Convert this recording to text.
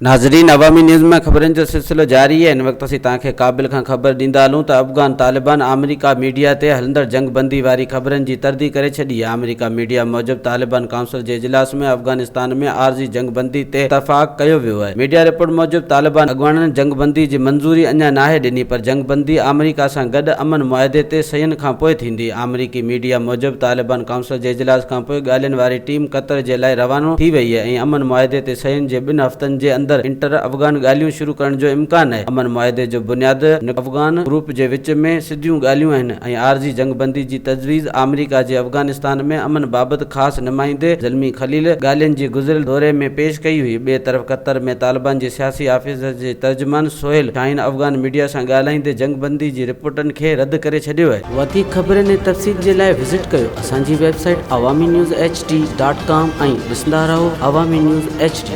ناظرين عوامي نيوز ۾ خبرن جو سلسلو جاري آهي هن وقت اسين توهان کي ڪابل کان خبر ڏيندا هلون ته افغان طالبان آمريڪا ميڊيا تي هلندڙ جنگ بندي واري خبرن جي تردي ڪري ڇڏي آهي آمريڪا ميڊيا موجب طالبان ڪائونسل جي اجلاس ۾ افغانستان ۾ عارضي جنگ بندي تي اتفاق ڪيو ويو آهي ميڊيا رپورٽ موجب طالبان اڳواڻن جنگ بندي جي منظوري اڃا ناهي ڏني پر جنگ بندي آمريڪا سان گڏ امن معاهدي تي صحيحن کانپوء ٿيندي. آمريڪي ميڊيا موجب طالبان ڪائونسل جي اجلاس کانپوء ڳالهين واري ٽيم قطر جي لاء روانو ٿي وئي ۽ امن معاهدي تي صحيحن جي ٻن هفتن جي اندر انٽر افغان ڳالهيون شروع ڪرڻ جو امڪان آهي. امن معاهدي جو بنياد افغان گروپ جي وچ ۾ سڌيون ڳالهيون آهن ۽ عارضي جنگبندي جي تجويز آمريڪا جي افغانستان ۾ امن بابت خاص نمائندي زلمي خليل ڳالهين جي گذريل دوري ۾ پيش ڪئي هئي. ٻئي طرف قطر ۾ طالبان جي سياسي آفيس جي ترجمان سهيل شاهين افغان ميڊيا سان ڳالهائيندي جنگبندي جي رپورٽن کي رد ڪري ڇڏيو آهي. وڌيڪ خبرن ۽ تفصيل جي لاء وزٽ ڪيو اسان جي website Awami news H D dot com ۽ ڏسندا رهو عوامي نيوز ايڇ ڊي.